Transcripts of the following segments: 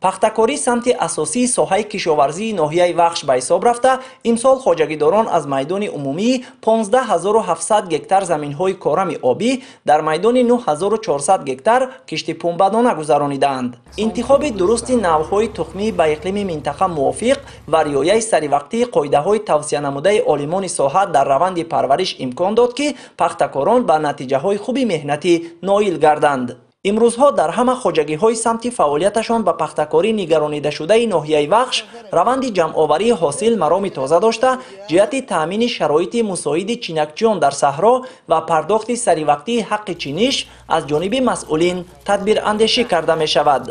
Пахтакорӣ самти асосии соҳаи кишоварзии ноҳияи Вахш ба ҳисоб рафта, имсол хоҷагидорон аз майдони умумии 15 700 гектар заминҳои корами обӣ дар майдони 9400 гектар кишти пунбадона гузаронидаанд. Интихоби дурусти навъҳои тухмӣ ба иқлими минтақа мувофиқ ва риояи саривақтии қоидаҳои тавсиянамудаи олимони соҳа дар раванди парвариш имкон дод, ки пахтакорон ба натиҷаҳои хуби меҳнатӣ ноил гарданд. Имрӯзҳо дар ҳама хоҷагиҳои самти фаъолияташон ба пахтакорӣ нигаронидашудаи ноҳияи Вахш раванди ҷамъоварии ҳосил мароми тоза дошта, ҷиҳати таъмини шароити мусоиди чинакчиён дар саҳро ва пардохти саривақтии ҳаққи чиниш аз ҷониби масъулин тадбирандешӣ карда мешавад.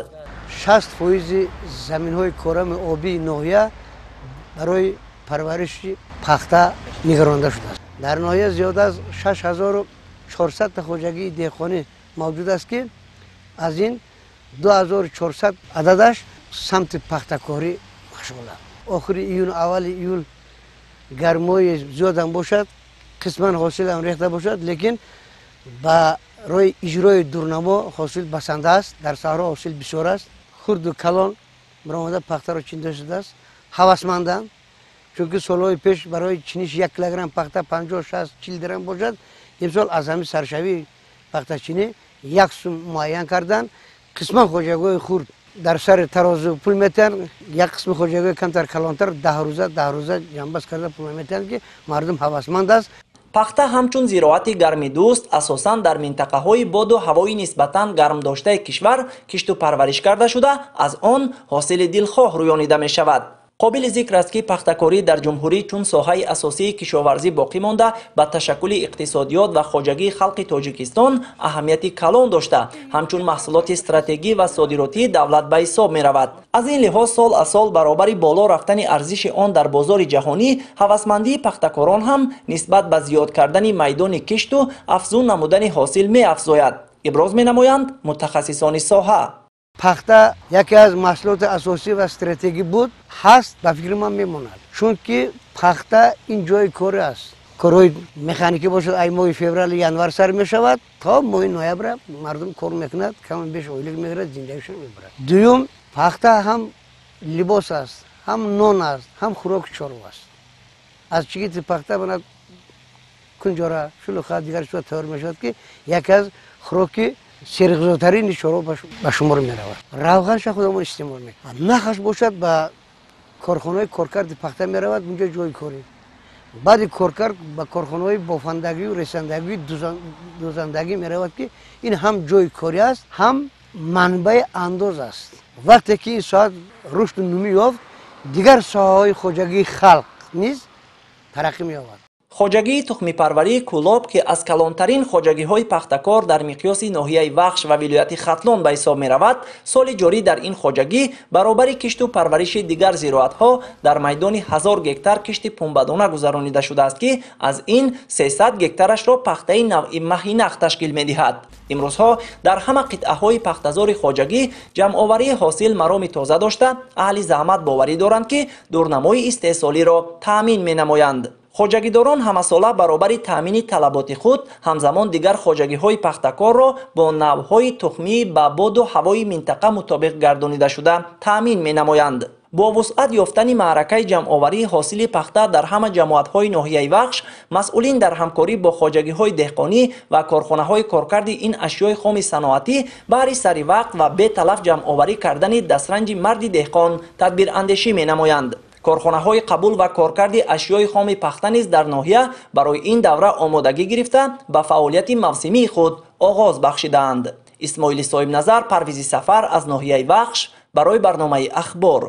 60 фоизи заминҳои корами обии ноҳия барои парвариши пахта нигаронда шудааст. Дар ноҳия зиёда аз 6400 хоҷагии деҳқонӣ мавҷуд аст, ки аз ин 2400 ададаш самти пахтакорӣ машғуланд. Охири июн, аввали июл гармои зиёдам бошад, қисман ҳосилам рехта бошад, лекин барои иҷрои дурнамо ҳосил басанда аст. Дар саҳро ҳосил бисёр аст. Хурду калон баромада пахтаро чинда шудааст, ҳавасманданд, чунки солҳои пеш барои чиниши 1 килограмм пахта 50, 60, 40 дирам бошад, имсол аз ҳамин саршавии пахтачинӣ 1 сум муайян карданд. Қисман хоҷагиҳои хурд дар сари тарозу пул метиҳанд, як қисми хоҷагиҳои камтар калонтар 10 рӯза, 10 рӯза ҷамъбаст карда пул метиҳанд, ки мардум ҳавасманд аст. Пахта ҳамчун зироати гармидӯст асосан дар минтақаҳои боду ҳавои нисбатан гармдоштаи кишвар кишту парвариш карда шуда, аз он ҳосили дилхоҳ рӯёнида мешавад. Қобили зикр аст, ки пахтакорӣ дар ҷумҳурӣ чун соҳаи асосии кишоварзӣ боқӣ монда, ба ташаккули иқтисодиёт ва хоҷагии халқи Тоҷикистон аҳамияти калон дошта, ҳамчун маҳсулоти стратегӣ ва содиротии давлат ба ҳисоб меравад. Аз ин лиҳоз сол аз сол баробари боло рафтани арзиши он дар бозори ҷаҳонӣ, ҳавасмандии пахтакорон ҳам нисбат ба зиёд кардани майдони кишту афзун намудани ҳосил меафзояд, иброз менамоянд мутахассисони соҳа. Пахта яке аз маҳсулоти асосӣ ва стратегӣ буд, ҳаст, ба фикри ман мемонад, чунки пахта ин ҷои корӣ аст. Корҳои механикӣ бошад, ай моҳи феврали, январ сар мешавад, то моҳи ноябра мардум кор мекунад, каму беш ойлик мегирад, зиндагишон мебарад. Дуюм, пахта ҳам либос аст, ҳам нон аст, ҳам хӯроки чорво аст. Аз чигити пахта бана кунҷора, шулуха, дигар чизҳо тайёр мешавад, ки яке аз хӯроки серғизотарини чорво ба шумор меравад. Равғанша худамон истеъмол мекунем, нахаш бошад, ба корхонаҳои коркарди пахта меравад, унҷо ҷои корӣ. Баъди коркард ба корхонаҳои бофандагию ресандагию дӯзандагӣ меравад, ки ин ҳам ҷои корӣ аст, ҳам манбаи андоз аст. Вақте ки ин соҳа рушду нумӯ ёфт, дигар соҳаҳои хоҷагии халқ низ тараққӣ меёбад. Хоҷагии тухмипарварии Кӯлоб, ки аз калонтарин хоҷагиҳои пахтакор дар миқёси ноҳияи Вахш ва вилояти Хатлон ба ҳисоб меравад, соли ҷорӣ дар ин хоҷагӣ баробари кишту парвариши дигар зироатҳо дар майдони 1000 гектар кишти пунбадона гузаронида шудааст, ки аз ин 300 гектарашро пахтаи навъи маҳинах ташкил медиҳад. Имрӯзҳо дар ҳама қитъаҳои пахтазори хоҷагӣ ҷамъоварии ҳосил мароми тоза дошта, аҳли заҳмат боварӣ доранд, ки дурнамои истеҳсолиро таъмин менамоянд. Хоҷагидорон ҳамасола баробари таъмини талаботи худ, ҳамзамон дигар хоҷагиҳои пахтакорро бо навъҳои тухмӣ ба боду ҳавои минтақа мутобиқ гардонидашуда таъмин менамоянд. Бо вусъат ёфтани маъракаи ҷамъоварии ҳосили пахта дар ҳама ҷамоатҳои ноҳияи Вахш, масъулин дар ҳамкорӣ бо хоҷагиҳои деҳқонӣ ва корхонаҳои коркарди ин ашёи хоми саноатӣ баҳри саривақт ва беталаф ҷамъоварӣ кардани дастранҷи марди деҳқон тадбирандешӣ менамоянд. Корхонаҳои қабул ва коркарди ашёи хоми пахта низ дар ноҳия барои ин давра омодагӣ гирифта, ба фаъолияти мавсимии худ оғоз бахшидаанд. Исмоили Соҳибназар, Парвизи Сафар аз ноҳияи Вахш барои барномаи «Ахбор».